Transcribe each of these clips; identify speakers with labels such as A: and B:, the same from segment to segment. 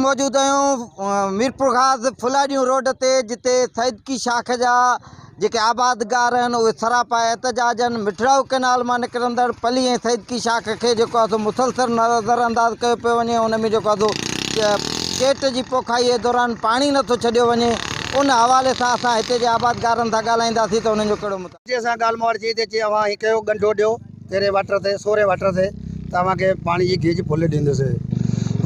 A: موجود آهيون ميرپورخاص ڦلاڏيون روڊ تي جتي سيدڪي شاخ جا جيڪي آبادگار آهن اهي سراپا احتجاج آهن مٺڙائو ڪئنال مان نڪرندڙ پلي ۽ سيدڪي شاخ کي جيڪو آهي سو مسلسل نظر انداز ڪيو پيو وڃي ان ۾ جيڪو آهي سو چيٽ جي پوکائي دوران پاڻي نٿو ڇڏيو وڃي ان حوالي سان اسان هتي جي آبادگارن سان ڳالهائينداسين ته انهن جو ڪهڙو
B: جي سان ڳالهه مهاڙ ٿي ته چي اوهان هي ڪيو ڳنڍو ڏيو تيرهين واٽر تي سورهين واٽر تي ته اوهان کي پاڻي جي گيج ڦل ڏيندس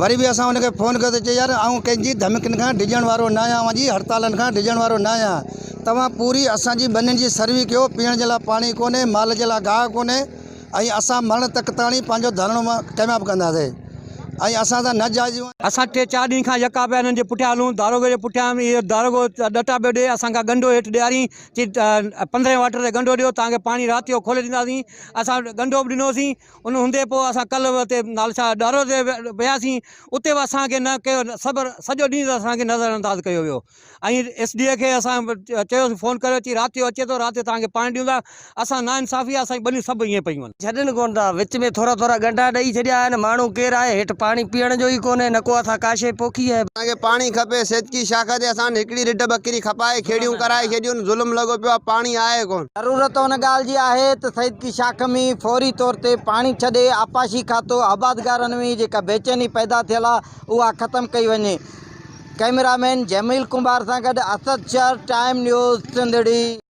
B: وري به اسان ان کي فون ڪيو ته چي يار آئون ڪنهن جي ڌمڪين کان ڊڄڻ وارو نه آهيان اوهان جي هڙتالن کان ڊڄڻ وارو نه آهيان توهان پوري اسان جي ٻنين جي سروي ڪيو پيئڻ جي لاء پاڻي ڪونهي مال جي لاء گاهه ڪونهي ۽ اسان مرڻ تڪ تاڻي پنهنجو ڌرڻو ڪامياب ڪنداسين ۽ اسان سان ناجائزيون
C: اسان ٽي چار ڏينهن کان يڪا پيا هنن جي پٺيان هلون داروغي جي پٺيان اهو داروغو ڏٽا پيو ڏي اسان کان ڳنڍو هيٺ ڏيارين چي پندرهين واٽر تي ڳنڍو ڏيو توهان کي پاڻي رات جو کولي ڏينداسين اسان ڳنڍو به ڏنوسين ان هوندي پوء اسان ڪلهه اتي نال شاهه ڏارو تي وياسين اتي به اسان کي نه ڪيو صبر سڄو ڏينهن اسان کي نظر انداز ڪيو ويو ۽ ايس ڊي اي کي اسان چيوسين فون ڪريو چي رات جو اچي ٿو رات جو توهان کي پاڻي ڏيون ٿا اسان نا انصافي آهي اسان جي ٻنيون سڀ ائين پيون آهن.
D: ڇڏين ڪونه ٿا وچ ۾ ٿورا ٿورا ڳنڍا ڏئي ڇڏيا آهن ماڻهو ڪير آهي هيٺ پاڻي پيئڻ جو ئي ڪونهي نه ڪو اسان ڪا شيء پوکي آهي.
E: اسان کي پاڻي کپي سيدڪي شاخ تي اسان هڪڙي رڍ ٻڪري کپائي کيڙيون ڪرائي ڇڏيون ظلم لڳو پيو آهي پاڻي آهي ڪون.
A: ضرورت ان ڳالهه جي آهي ته سيدڪي شاخ ۾ فوري طور تي پاڻي ڇڏي آبپاشي کاتو آبادگارن ۾ جيڪا بيچيني پيدا ٿيل آهي اها ختم ڪئي وڃي. ڪئميرا مين جميل ڪنڀار سان گڏ اسد شر، ٽائيم نيوز، سنڌڙي.